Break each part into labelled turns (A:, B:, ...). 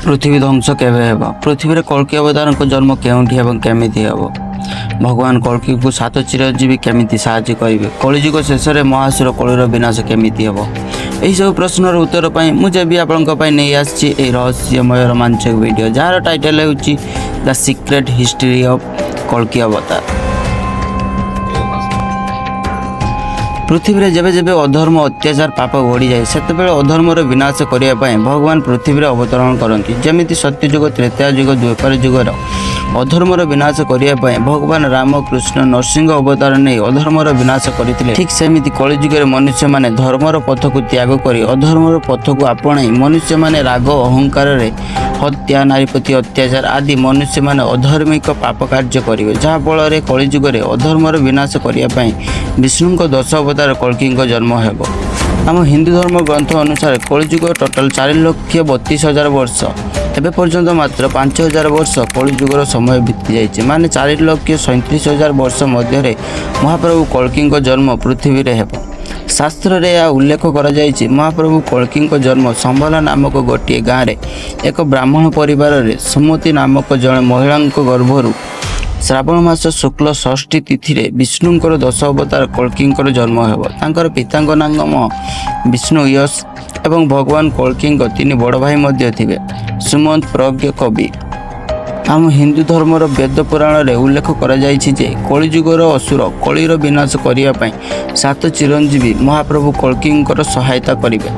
A: ପୃଥିବୀ ଧ୍ୱଂସ କେବେ ହେବ? ପୃଥିବୀରେ କଳ୍କୀ ଅବତାରଙ୍କ ଜନ୍ମ କେଉଁଠି ଏବଂ କେମିତି ହେବ? ଭଗବାନ କଳ୍କୀଙ୍କୁ ସାତ ଚିରଞ୍ଜୀବୀ କେମିତି ସାହାଯ୍ୟ କରିବେ? କଳିଯୁଗ ଶେଷରେ ମହାସୁର କଳିର ବିନାଶ କେମିତି ହେବ? ଏହିସବୁ ପ୍ରଶ୍ନର ଉତ୍ତର ପାଇଁ ମୁଁ ଯେବେ ଆପଣଙ୍କ ପାଇଁ ନେଇ ଆସିଛି ଏହି ରହସ୍ୟମୟ ରୋମାଞ୍ଚକ ଭିଡ଼ିଓ, ଯାହାର ଟାଇଟଲ୍ ହେଉଛି ଦ ସିକ୍ରେଟ୍ ହିଷ୍ଟ୍ରି ଅଫ୍ କଳ୍କୀ ଅବତାର। ପୃଥିବୀରେ ଯେବେ ଯେବେ ଅଧର୍ମ, ଅତ୍ୟାଚାର, ପାପ ବଢ଼ିଯାଏ, ସେତେବେଳେ ଅଧର୍ମର ବିନାଶ କରିବା ପାଇଁ ଭଗବାନ ପୃଥିବୀରେ ଅବତରଣ କରନ୍ତି। ଯେମିତି ସତ୍ୟଯୁଗ, ତ୍ରେତୟା ଯୁଗ, ଦ୍ୱାପର ଯୁଗର ଅଧର୍ମର ବିନାଶ କରିବା ପାଇଁ ଭଗବାନ ରାମ, କୃଷ୍ଣ, ନରସିଂହ ଅବତାର ନେଇ ଅଧର୍ମର ବିନାଶ କରିଥିଲେ, ଠିକ୍ ସେମିତି କଳିଯୁଗରେ ମନୁଷ୍ୟମାନେ ଧର୍ମର ପଥକୁ ତ୍ୟାଗ କରି ଅଧର୍ମର ପଥକୁ ଆପଣେଇ ମନୁଷ୍ୟମାନେ ରାଗ, ଅହଙ୍କାରରେ ହତ୍ୟା, ନାରୀ ପ୍ରତି ଅତ୍ୟାଚାର ଆଦି ମନୁଷ୍ୟମାନେ ଅଧର୍ମିକ ପାପ କାର୍ଯ୍ୟ କରିବେ, ଯାହାଫଳରେ କଳିଯୁଗରେ ଅଧର୍ମର ବିନାଶ କରିବା ପାଇଁ ବିଷ୍ଣୁଙ୍କ ଦଶ ଅବତାର କଳ୍କୀଙ୍କ ଜନ୍ମ ହେବ। ଆମ ହିନ୍ଦୁ ଧର୍ମ ଗ୍ରନ୍ଥ ଅନୁସାରେ କଳିଯୁଗ ଟୋଟାଲ 4,32,000 ବର୍ଷ। ଏବେ ପର୍ଯ୍ୟନ୍ତ ମାତ୍ର 5000 ବର୍ଷ କଳିଯୁଗର ସମୟ ବିତି ଯାଇଛି, ମାନେ 4,37,000 ବର୍ଷ ମଧ୍ୟରେ ମହାପ୍ରଭୁ କଳ୍କୀଙ୍କ ଜନ୍ମ ପୃଥିବୀରେ ହେବ। ଶାସ୍ତ୍ରରେ ଏହା ଉଲ୍ଲେଖ କରାଯାଇଛି, ମହାପ୍ରଭୁ କଳ୍କୀଙ୍କ ଜନ୍ମ ସମ୍ଭଲା ନାମକ ଗୋଟିଏ ଗାଁରେ ଏକ ବ୍ରାହ୍ମଣ ପରିବାରରେ ସୁମତି ନାମକ ଜଣେ ମହିଳାଙ୍କ ଗର୍ଭରୁ ଶ୍ରାବଣ ମାସ ଶୁକ୍ଲ ଷଷ୍ଠୀ ତିଥିରେ ବିଷ୍ଣୁଙ୍କର ଦଶ ଅବତାର କଳ୍କୀଙ୍କର ଜନ୍ମ ହେବ। ତାଙ୍କର ପିତାଙ୍କ ନାମ ବିଷ୍ଣୁ ୟଶ ଏବଂ ଭଗବାନ କଳ୍କୀଙ୍କ ତିନି ବଡ଼ ଭାଇ ମଧ୍ୟ ଥିବେ, ସୁମନ୍ତ, ପ୍ରଜ୍ଞ, କବି। ଆମ ହିନ୍ଦୁ ଧର୍ମର ବେଦ ପୁରାଣରେ ଉଲ୍ଲେଖ କରାଯାଇଛି ଯେ କଳିଯୁଗର ଅସୁର କଳିର ବିନାଶ କରିବା ପାଇଁ ସାତ ଚିରଞ୍ଜୀବୀ ମହାପ୍ରଭୁ କଳ୍କୀଙ୍କର ସହାୟତା କରିବେ।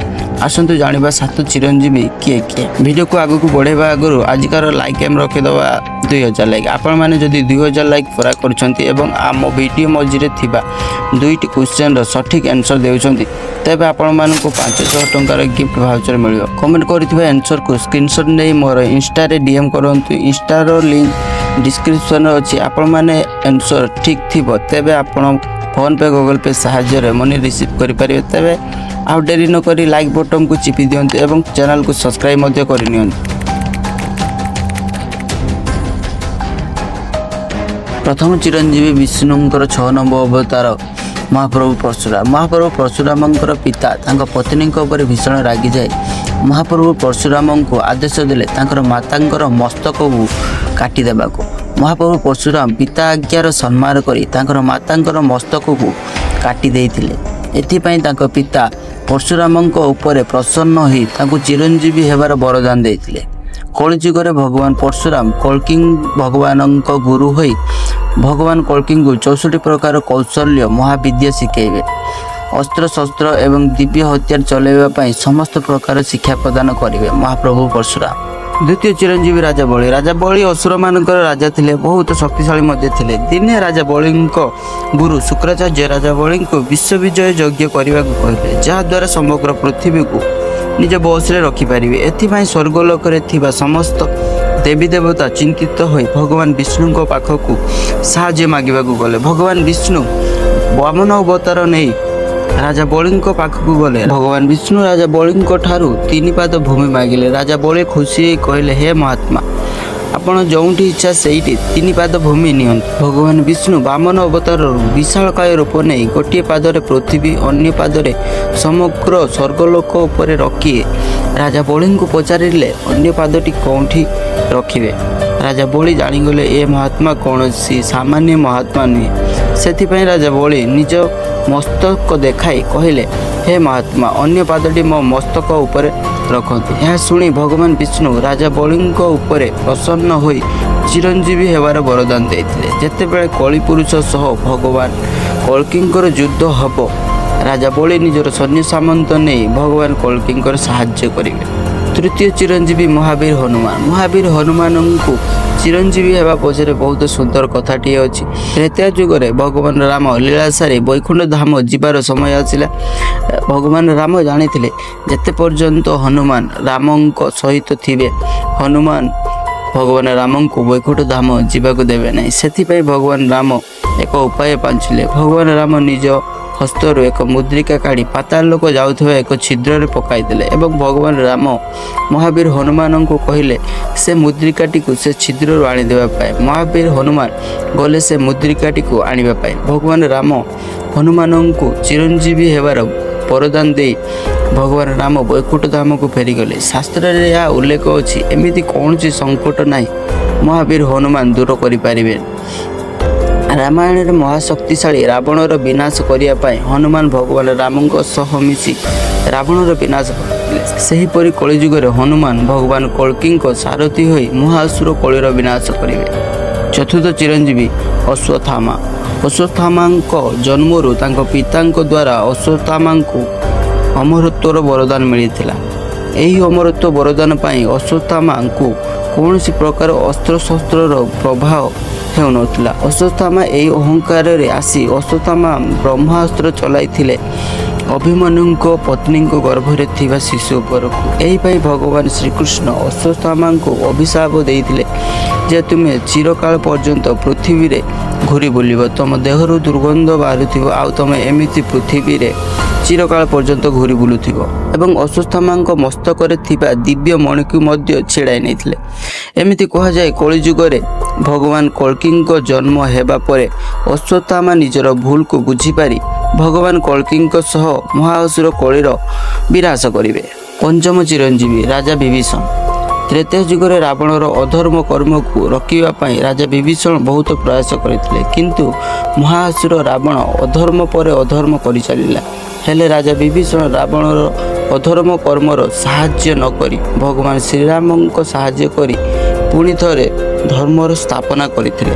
A: ଆସନ୍ତୁ ଜାଣିବା ସାତ ଚିରଞ୍ଜୀବୀ କିଏ କିଏ। ଭିଡ଼ିଓକୁ ଆଗକୁ ବଢ଼ାଇବା ଆଗରୁ ଆଜିକାର ଲାଇକ୍ ଏମ୍ ରଖିଦେବା 2000 ଲାଇକ୍। ଆପଣମାନେ ଯଦି 2000 ଲାଇକ୍ ପୁରା କରୁଛନ୍ତି ଏବଂ ଆମ ଭିଡ଼ିଓ ମଝିରେ ଥିବା ଦୁଇଟି କ୍ୱେଶ୍ଚନର ସଠିକ୍ ଆନ୍ସର୍ ଦେଉଛନ୍ତି, ତେବେ ଆପଣମାନଙ୍କୁ 500 ଟଙ୍କାର ଗିଫ୍ଟ ଭାଉଚର ମିଳିବ। କମେଣ୍ଟ କରିଥିବା ଆନ୍ସର୍କୁ ସ୍କ୍ରିନସଟ୍ ନେଇ ମୋର ଇନଷ୍ଟାରେ ଡିଏମ୍ କରନ୍ତୁ। ଇନଷ୍ଟାର ଲିଙ୍କ ଡିସ୍କ୍ରିପସନ୍ରେ ଅଛି। ଆପଣମାନେ ଆନ୍ସର୍ ଠିକ୍ ଥିବ, ତେବେ ଆପଣ ଫୋନ୍ପେ, ଗୁଗଲ୍ ପେ ସାହାଯ୍ୟରେ ମନି ରିସିଭ୍ କରିପାରିବେ। ତେବେ ଆଉ ଡେରି ନକରି ଲାଇକ୍ ବଟନ୍କୁ ଚିପି ଦିଅନ୍ତୁ ଏବଂ ଚ୍ୟାନେଲକୁ ସବସ୍କ୍ରାଇବ୍ ମଧ୍ୟ କରିନିଅନ୍ତୁ। ପ୍ରଥମ ଚିରଞ୍ଜୀବୀ ବିଷ୍ଣୁଙ୍କର 6 ନମ୍ବର ଅବତାର ମହାପ୍ରଭୁ ପରଶୁରାମ। ମହାପ୍ରଭୁ ପରଶୁରାମଙ୍କର ପିତା ତାଙ୍କ ପତ୍ନୀଙ୍କ ଉପରେ ଭୀଷଣ ରାଗିଯାଇ ମହାପ୍ରଭୁ ପରଶୁରାମଙ୍କୁ ଆଦେଶ ଦେଲେ ତାଙ୍କର ମାତାଙ୍କର ମସ୍ତକକୁ କାଟିଦେବାକୁ। ମହାପ୍ରଭୁ ପରଶୁରାମ ପିତା ଆଜ୍ଞାର ସମ୍ମାନ କରି ତାଙ୍କର ମାତାଙ୍କର ମସ୍ତକକୁ କାଟି ଦେଇଥିଲେ। ଏଥିପାଇଁ ତାଙ୍କ ପିତା ପରଶୁରାମଙ୍କ ଉପରେ ପ୍ରସନ୍ନ ହୋଇ ତାଙ୍କୁ ଚିରଞ୍ଜୀବୀ ହେବାର ବରଦାନ ଦେଇଥିଲେ। କଳିଯୁଗରେ ଭଗବାନ ପରଶୁରାମ କଳ୍କୀ ଭଗବାନଙ୍କ ଗୁରୁ ହୋଇ ଭଗବାନ କଳ୍କୀଙ୍କୁ 64 ପ୍ରକାର କୌଶଲ୍ୟ ମହାବିଦ୍ୟା ଶିଖାଇବେ। ଅସ୍ତ୍ରଶସ୍ତ୍ର ଏବଂ ଦିବ୍ୟ ହତିଆର ଚଲାଇବା ପାଇଁ ସମସ୍ତ ପ୍ରକାର ଶିକ୍ଷା ପ୍ରଦାନ କରିବେ ମହାପ୍ରଭୁ ପରଶୁରାମ। ଦ୍ୱିତୀୟ ଚିରଞ୍ଜୀବୀ ରାଜା ବଳି। ରାଜା ବଳି ଅସୁରମାନଙ୍କର ରାଜା ଥିଲେ, ବହୁତ ଶକ୍ତିଶାଳୀ ମଧ୍ୟ ଥିଲେ। ଦିନେ ରାଜା ବଳିଙ୍କ ଗୁରୁ ଶୁକ୍ରାଚାର୍ଯ୍ୟ ରାଜା ବଳିଙ୍କୁ ବିଶ୍ୱବିଜୟ ଯଜ୍ଞ କରିବାକୁ କହିଲେ, ଯାହାଦ୍ୱାରା ସମଗ୍ର ପୃଥିବୀକୁ ନିଜ ବଶରେ ରଖିପାରିବେ। ଏଥିପାଇଁ ସ୍ୱର୍ଗଲୋକରେ ଥିବା ସମସ୍ତ ଦେବୀ ଦେବତା ଚିନ୍ତିତ ହୋଇ ଭଗବାନ ବିଷ୍ଣୁଙ୍କ ପାଖକୁ ସାହାଯ୍ୟ ମାଗିବାକୁ ଗଲେ। ଭଗବାନ ବିଷ୍ଣୁ ବାମନ ଅବତାର ନେଇ ରାଜା ବଳିଙ୍କ ପାଖକୁ ଗଲେ। ଭଗବାନ ବିଷ୍ଣୁ ରାଜା ବଳିଙ୍କ ଠାରୁ ତିନି ପାଦ ଭୂମି ମାଗିଲେ। ରାଜା ବଳି ଖୁସି ହୋଇ କହିଲେ, "ହେ ମହାତ୍ମା, ଆପଣ ଯେଉଁଠି ଇଚ୍ଛା ସେଇଠି ତିନି ପାଦ ଭୂମି ନିଅନ୍ତୁ।" ଭଗବାନ ବିଷ୍ଣୁ ବାମନ ଅବତାରରୁ ବିଶାଳକାୟ ରୂପ ନେଇ ଗୋଟିଏ ପାଦରେ ପୃଥିବୀ, ଅନ୍ୟ ପାଦରେ ସମଗ୍ର ସ୍ୱର୍ଗଲୋକ ଉପରେ ରଖି ରାଜା ବଳିଙ୍କୁ ପଚାରିଲେ, ଅନ୍ୟ ପାଦଟି କେଉଁଠି ରଖିବେ? ରାଜା ବଳି ଜାଣିଗଲେ, ଏ ମହାତ୍ମା କୌଣସି ସାମାନ୍ୟ ମହାତ୍ମା ନୁହେଁ। ସେଥିପାଇଁ ରାଜା ବଳି ନିଜ ମସ୍ତକ ଦେଖାଇ କହିଲେ, "ହେ ମହାତ୍ମା, ଅନ୍ୟ ପାଦଟି ମୋ ମସ୍ତକ ଉପରେ ରଖନ୍ତୁ।" ଏହା ଶୁଣି ଭଗବାନ ବିଷ୍ଣୁ ରାଜା ବଳିଙ୍କ ଉପରେ ପ୍ରସନ୍ନ ହୋଇ ଚିରଞ୍ଜୀବୀ ହେବାର ବରଦାନ ଦେଇଥିଲେ। ଯେତେବେଳେ କଳିପୁରୁଷ ସହ ଭଗବାନ କଳ୍କୀଙ୍କର ଯୁଦ୍ଧ ହେବ, ରାଜା ବଳି ନିଜର ସୈନ୍ୟ ସାମନ୍ତ ନେଇ ଭଗବାନ କଳ୍କୀଙ୍କର ସାହାଯ୍ୟ କରିବେ। ତୃତୀୟ ଚିରଞ୍ଜୀବୀ ମହାବୀର ହନୁମାନ। ମହାବୀର ହନୁମାନଙ୍କୁ ଚିରଞ୍ଜୀବୀ ହେବା ପଛରେ ବହୁତ ସୁନ୍ଦର କଥାଟିଏ ଅଛି। ତ୍ରେତୟା ଯୁଗରେ ଭଗବାନ ରାମ ଲୀଳା ସାରି ବୈକୁଣ୍ଠ ଧାମ ଯିବାର ସମୟ ଆସିଲା। ଭଗବାନ ରାମ ଜାଣିଥିଲେ, ଯେତେ ପର୍ଯ୍ୟନ୍ତ ହନୁମାନ ରାମଙ୍କ ସହିତ ଥିବେ, ହନୁମାନ ଭଗବାନ ରାମଙ୍କୁ ବୈକୁଣ୍ଠ ଧାମ ଯିବାକୁ ଦେବେ ନାହିଁ। ସେଥିପାଇଁ ଭଗବାନ ରାମ ଏକ ଉପାୟ ପାଞ୍ଚିଲେ। ଭଗବାନ ରାମ ନିଜ ହସ୍ତରୁ ଏକ ମୁଦ୍ରିକା କାଢ଼ି ପାତାଳ ଲୋକ ଯାଉଥିବା ଏକ ଛିଦ୍ରରେ ପକାଇଦେଲେ ଏବଂ ଭଗବାନ ରାମ ମହାବୀର ହନୁମାନଙ୍କୁ କହିଲେ ସେ ମୁଦ୍ରିକାଟିକୁ ସେ ଛିଦ୍ରରୁ ଆଣିଦେବା ପାଇଁ। ମହାବୀର ହନୁମାନ ଗଲେ ସେ ମୁଦ୍ରିକାଟିକୁ ଆଣିବା ପାଇଁ। ଭଗବାନ ରାମ ହନୁମାନଙ୍କୁ ଚିରଞ୍ଜୀବୀ ହେବାର ବରଦାନ ଦେଇ ଭଗବାନ ରାମ ବୈକୁଣ୍ଠ ଧାମକୁ ଫେରିଗଲେ। ଶାସ୍ତ୍ରରେ ଏହା ଉଲ୍ଲେଖ ଅଛି, ଏମିତି କୌଣସି ସଙ୍କଟ ନାହିଁ ମହାବୀର ହନୁମାନ ଦୂର କରିପାରିବେ। ରାମାୟଣରେ ମହାଶକ୍ତିଶାଳୀ ରାବଣର ବିନାଶ କରିବା ପାଇଁ ହନୁମାନ ଭଗବାନ ରାମଙ୍କ ସହ ମିଶି ରାବଣର ବିନାଶ କରିଥିଲେ। ସେହିପରି କଳିଯୁଗରେ ହନୁମାନ ଭଗବାନ କଳ୍କୀଙ୍କ ସାରଥୀ ହୋଇ ମହାଅସୁର କଳିର ବିନାଶ କରିବେ। ଚତୁର୍ଥ ଚିରଞ୍ଜୀବୀ ଅଶ୍ୱତ୍ଥାମା। ଅଶ୍ୱତ୍ଥାମାଙ୍କ ଜନ୍ମରୁ ତାଙ୍କ ପିତାଙ୍କ ଦ୍ୱାରା ଅଶ୍ୱତ୍ଥାମାଙ୍କୁ ଅମରତ୍ୱର ବରଦାନ ମିଳିଥିଲା। ଏହି ଅମରତ୍ୱ ବରଦାନ ପାଇଁ ଅଶ୍ୱତ୍ଥାମାଙ୍କୁ କୌଣସି ପ୍ରକାର ଅସ୍ତ୍ରଶସ୍ତ୍ରର ପ୍ରଭାବ ହେଉନଥିଲା। ଅଶ୍ୱତ୍ଥାମା ଏହି ଅହଙ୍କାରରେ ଆସି ଅଶ୍ୱତ୍ଥାମା ବ୍ରହ୍ମାସ୍ତ୍ର ଚଲାଇଥିଲେ ଅଭିମନ୍ୟୁଙ୍କ ପତ୍ନୀଙ୍କ ଗର୍ଭରେ ଥିବା ଶିଶୁ ଉପରକୁ। ଏହିପାଇଁ ଭଗବାନ ଶ୍ରୀକୃଷ୍ଣ ଅଶ୍ୱତ୍ଥାମାଙ୍କୁ ଅଭିଶାପ ଦେଇଥିଲେ ଯେ ତୁମେ ଚିରକାଳ ପର୍ଯ୍ୟନ୍ତ ପୃଥିବୀରେ ଘୁରି ବୁଲିବ, ତୁମ ଦେହରୁ ଦୁର୍ଗନ୍ଧ ବାହାରୁଥିବ ଆଉ ତୁମେ ଏମିତି ପୃଥିବୀରେ ଚିରକାଳ ପର୍ଯ୍ୟନ୍ତ ଘୁରି ବୁଲୁଥିବ ଏବଂ ଅଶ୍ୱତ୍ଥାମାଙ୍କ ମସ୍ତକରେ ଥିବା ଦିବ୍ୟ ମଣିକୁ ମଧ୍ୟ ଛିଡ଼ାଇ ନେଇଥିଲେ। ଏମିତି କୁହାଯାଏ, କଳିଯୁଗରେ ଭଗବାନ କଳ୍କୀଙ୍କ ଜନ୍ମ ହେବା ପରେ ଅଶ୍ୱତ୍ଥାମା ନିଜର ଭୁଲକୁ ବୁଝିପାରି ଭଗବାନ କଳ୍କୀଙ୍କ ସହ ମହାଅସୁର କଳିର ବିନାଶ କରିବେ। ପଞ୍ଚମ ଚିରଞ୍ଜୀବୀ ରାଜା ବିଭୀଷଣ। ତ୍ରେତୟା ଯୁଗରେ ରାବଣର ଅଧର୍ମ କର୍ମକୁ ରୋକିବା ପାଇଁ ରାଜା ବିଭୀଷଣ ବହୁତ ପ୍ରୟାସ କରିଥିଲେ। କିନ୍ତୁ ମହାଅସୁର ରାବଣ ଅଧର୍ମ ପରେ ଅଧର୍ମ କରିଚାଲିଲା। ହେଲେ ରାଜା ବିଭୀଷଣ ରାବଣର ଅଧର୍ମ କର୍ମର ସାହାଯ୍ୟ ନକରି ଭଗବାନ ଶ୍ରୀରାମଙ୍କ ସାହାଯ୍ୟ କରି ପୁଣି ଥରେ ଧର୍ମର ସ୍ଥାପନା କରିଥିଲେ।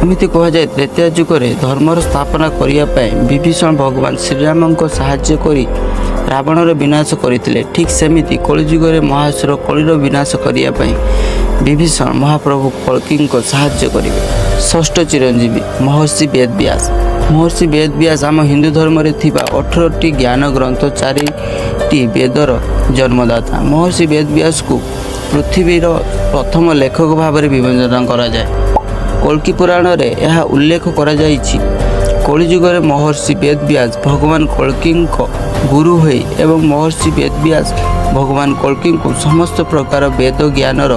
A: ଏମିତି କୁହାଯାଏ, ତ୍ରେତୟା ଯୁଗରେ ଧର୍ମର ସ୍ଥାପନା କରିବା ପାଇଁ ବିଭୀଷଣ ଭଗବାନ ଶ୍ରୀରାମଙ୍କ ସାହାଯ୍ୟ କରି ରାବଣର ବିନାଶ କରିଥିଲେ। ଠିକ୍ ସେମିତି କଳିଯୁଗରେ ମହାଅସୁର କଳିର ବିନାଶ କରିବା ପାଇଁ ବିଭୀଷଣ ମହାପ୍ରଭୁ କଳ୍କୀଙ୍କ ସାହାଯ୍ୟ କରିବେ। ଷଷ୍ଠ ଚିରଞ୍ଜୀବୀ ମହର୍ଷି ବେଦବ୍ୟାସ। ମହର୍ଷି ବେଦବ୍ୟାସ ଆମ ହିନ୍ଦୁ ଧର୍ମରେ ଥିବା 18ଟି ଜ୍ଞାନ ଗ୍ରନ୍ଥ, ଚାରିଟି ବେଦର ଜନ୍ମଦାତା। ମହର୍ଷି ବେଦବ୍ୟାସକୁ ପୃଥିବୀର ପ୍ରଥମ ଲେଖକ ଭାବରେ ବିବେଚନା କରାଯାଏ। କଳ୍କୀ ପୁରାଣରେ ଏହା ଉଲ୍ଲେଖ କରାଯାଇଛି, କଳିଯୁଗରେ ମହର୍ଷି ବେଦବ୍ୟାସ ଭଗବାନ କଳ୍କୀଙ୍କ ଗୁରୁ ହୋଇ ଏବଂ ମହର୍ଷି ବେଦବ୍ୟାସ ଭଗବାନ କଳ୍କୀଙ୍କୁ ସମସ୍ତ ପ୍ରକାର ବେଦ ଜ୍ଞାନର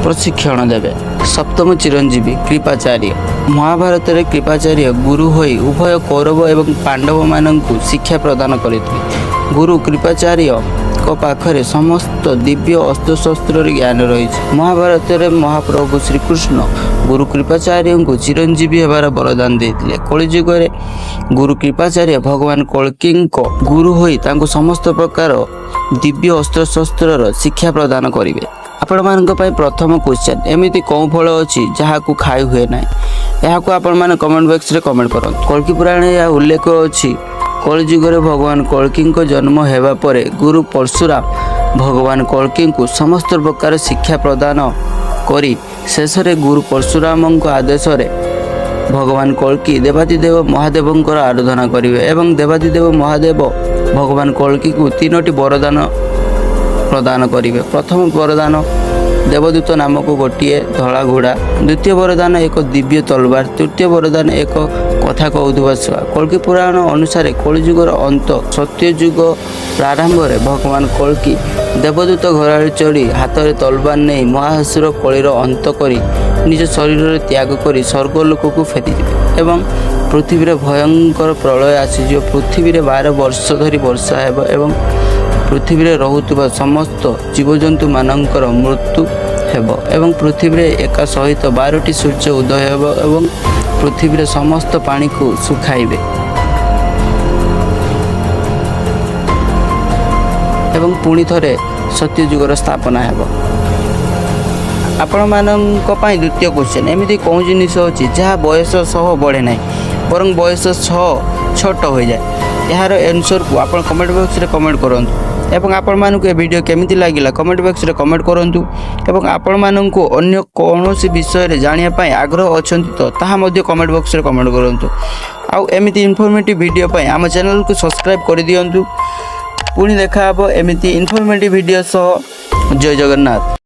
A: ପ୍ରଶିକ୍ଷଣ ଦେବେ। ସପ୍ତମ ଚିରଞ୍ଜୀବୀ କୃପାଚାର୍ଯ୍ୟ। ମହାଭାରତରେ କୃପାଚାର୍ଯ୍ୟ ଗୁରୁ ହୋଇ ଉଭୟ କୌରବ ଏବଂ ପାଣ୍ଡବମାନଙ୍କୁ ଶିକ୍ଷା ପ୍ରଦାନ କରିଥିଲେ। ଗୁରୁ କୃପାଚାର୍ଯ୍ୟଙ୍କ ପାଖରେ ସମସ୍ତ ଦିବ୍ୟ ଅସ୍ତ୍ରଶସ୍ତ୍ରର ଜ୍ଞାନ ରହିଛି। ମହାଭାରତରେ ମହାପ୍ରଭୁ ଶ୍ରୀକୃଷ୍ଣ ଗୁରୁ କୃପାଚାର୍ଯ୍ୟଙ୍କୁ ଚିରଞ୍ଜୀବୀ ହେବାର ବରଦାନ ଦେଇଥିଲେ। କଳିଯୁଗରେ ଗୁରୁ କୃପାଚାର୍ଯ୍ୟ ଭଗବାନ କଳ୍କୀଙ୍କ ଗୁରୁ ହୋଇ ତାଙ୍କୁ ସମସ୍ତ ପ୍ରକାର ଦିବ୍ୟ ଅସ୍ତ୍ରଶସ୍ତ୍ରର ଶିକ୍ଷା ପ୍ରଦାନ କରିବେ। ଆପଣମାନଙ୍କ ପାଇଁ ପ୍ରଥମ କ୍ୱେଶ୍ଚନ୍, ଏମିତି କେଉଁ ଫଳ ଅଛି ଯାହାକୁ ଖାଇ ହୁଏ ନାହିଁ? ଏହାକୁ ଆପଣମାନେ କମେଣ୍ଟ ବକ୍ସରେ କମେଣ୍ଟ କରନ୍ତୁ। କଳ୍କୀ ପୁରାଣରେ ଏହା ଉଲ୍ଲେଖ ଅଛି, କଳିଯୁଗରେ ଭଗବାନ କଳ୍କୀଙ୍କ ଜନ୍ମ ହେବା ପରେ ଗୁରୁ ପରଶୁରାମ ଭଗବାନ କଳ୍କୀଙ୍କୁ ସମସ୍ତ ପ୍ରକାର ଶିକ୍ଷା ପ୍ରଦାନ କରି ଶେଷରେ ଗୁରୁ ପରଶୁରାମଙ୍କ ଆଦେଶରେ ଭଗବାନ କଳ୍କୀ ଦେବାଦିଦେବ ମହାଦେବଙ୍କର ଆରାଧନା କରିବେ ଏବଂ ଦେବାଦିଦେବ ମହାଦେବ ଭଗବାନ କଳ୍କୀକୁ ତିନୋଟି ବରଦାନ ପ୍ରଦାନ କରିବେ। ପ୍ରଥମ ବରଦାନ ଦେବଦୂତ ନାମକ ଗୋଟିଏ ଧଳା ଘୋଡ଼ା, ଦ୍ୱିତୀୟ ବରଦାନ ଏକ ଦିବ୍ୟ ତଲବାର, ତୃତୀୟ ବରଦାନ ଏକ କଥା କହୁଥିବା ଶୁଆ। କଳ୍କୀ ପୁରାଣ ଅନୁସାରେ କଳିଯୁଗର ଅନ୍ତ ସତ୍ୟଯୁଗ ପ୍ରାରମ୍ଭରେ ଭଗବାନ କଳ୍କୀ ଦେବଦୂତ ଘୋଡ଼ାରେ ଚଢ଼ି ହାତରେ ତଲବାର ନେଇ ମହାଅସୁର କଳିର ଅନ୍ତ କରି ନିଜ ଶରୀରରେ ତ୍ୟାଗ କରି ସ୍ୱର୍ଗଲୋକକୁ ଫେରିଯିବେ ଏବଂ ପୃଥିବୀରେ ଭୟଙ୍କର ପ୍ରଳୟ ଆସିଯିବ। ପୃଥିବୀରେ 12 ବର୍ଷ ଧରି ବର୍ଷା ହେବ ଏବଂ ପୃଥିବୀରେ ରହୁଥିବା ସମସ୍ତ ଜୀବଜନ୍ତୁମାନଙ୍କର ମୃତ୍ୟୁ ହେବ ଏବଂ ପୃଥିବୀରେ ଏକା ସହିତ 12ଟି ସୂର୍ଯ୍ୟ ଉଦୟ ହେବ ଏବଂ ପୃଥିବୀରେ ସମସ୍ତ ପାଣିକୁ ଶୁଖାଇବେ ଏବଂ ପୁଣି ଥରେ ସତ୍ୟଯୁଗର ସ୍ଥାପନା ହେବ। ଆପଣମାନଙ୍କ ପାଇଁ ଦ୍ୱିତୀୟ କ୍ୱେଶ୍ଚନ୍, ଏମିତି କେଉଁ ଜିନିଷ ଅଛି ଯାହା ବୟସ ସହ ବଢ଼େ ନାହିଁ, ବରଂ ବୟସ ସହ ଛୋଟ ହୋଇଯାଏ? ଏହାର ଆନ୍ସର୍କୁ ଆପଣ କମେଣ୍ଟ ବକ୍ସରେ କମେଣ୍ଟ କରନ୍ତୁ ଏବଂ ଆପଣମାନଙ୍କୁ ଏ ଭିଡ଼ିଓ କେମିତି ଲାଗିଲା କମେଣ୍ଟ ବକ୍ସରେ କମେଣ୍ଟ କରନ୍ତୁ ଏବଂ ଆପଣମାନଙ୍କୁ ଅନ୍ୟ କୌଣସି ବିଷୟରେ ଜାଣିବା ପାଇଁ ଆଗ୍ରହ ଅଛନ୍ତି ତ ତାହା ମଧ୍ୟ କମେଣ୍ଟ ବକ୍ସରେ କମେଣ୍ଟ କରନ୍ତୁ। ଆଉ ଏମିତି ଇନଫର୍ମେଟିଭ୍ ଭିଡ଼ିଓ ପାଇଁ ଆମ ଚ୍ୟାନେଲକୁ ସବସ୍କ୍ରାଇବ୍ କରିଦିଅନ୍ତୁ। ପୁଣି ଦେଖା ହେବ ଏମିତି ଇନଫର୍ମେଟିଭ୍ ଭିଡ଼ିଓ ସହ। ଜୟ ଜଗନ୍ନାଥ।